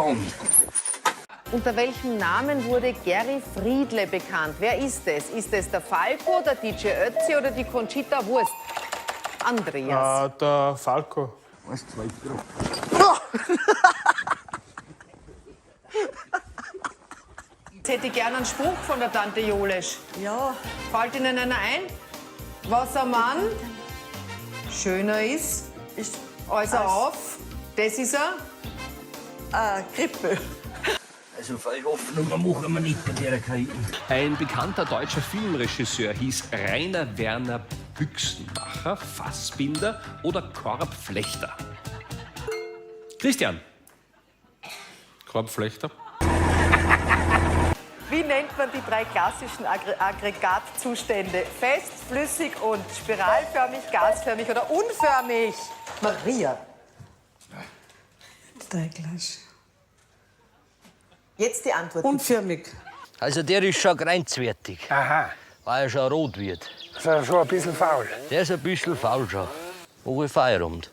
Band. Unter welchem Namen wurde Gary Friedle bekannt? Wer ist es? Ist es der Falco, der DJ Ötzi oder die Conchita Wurst? Andreas. Der Falco. Eins, zwei, drei. Jetzt hätte ich gerne einen Spruch von der Tante Jolesch. Ja. Fällt Ihnen einer ein? Was ein Mann schöner ist, Ist als er auf, das ist er. Grippe. Also viel Hoffnung machen wir nicht bei der KI. Ein bekannter deutscher Filmregisseur hieß Rainer Werner Büchsenmacher, Fassbinder oder Korbflechter. Christian. Korbflechter. Wie nennt man die drei klassischen Aggregatzustände? Fest, flüssig und spiralförmig, gasförmig oder unförmig? Maria. Die drei Glas. Jetzt die Antwort. Unförmig. Also der ist schon grenzwertig, Aha, weil er schon rot wird. das ist schon ein bisschen faul. Der ist ein bisschen faul schon. Mache ich Feierabend.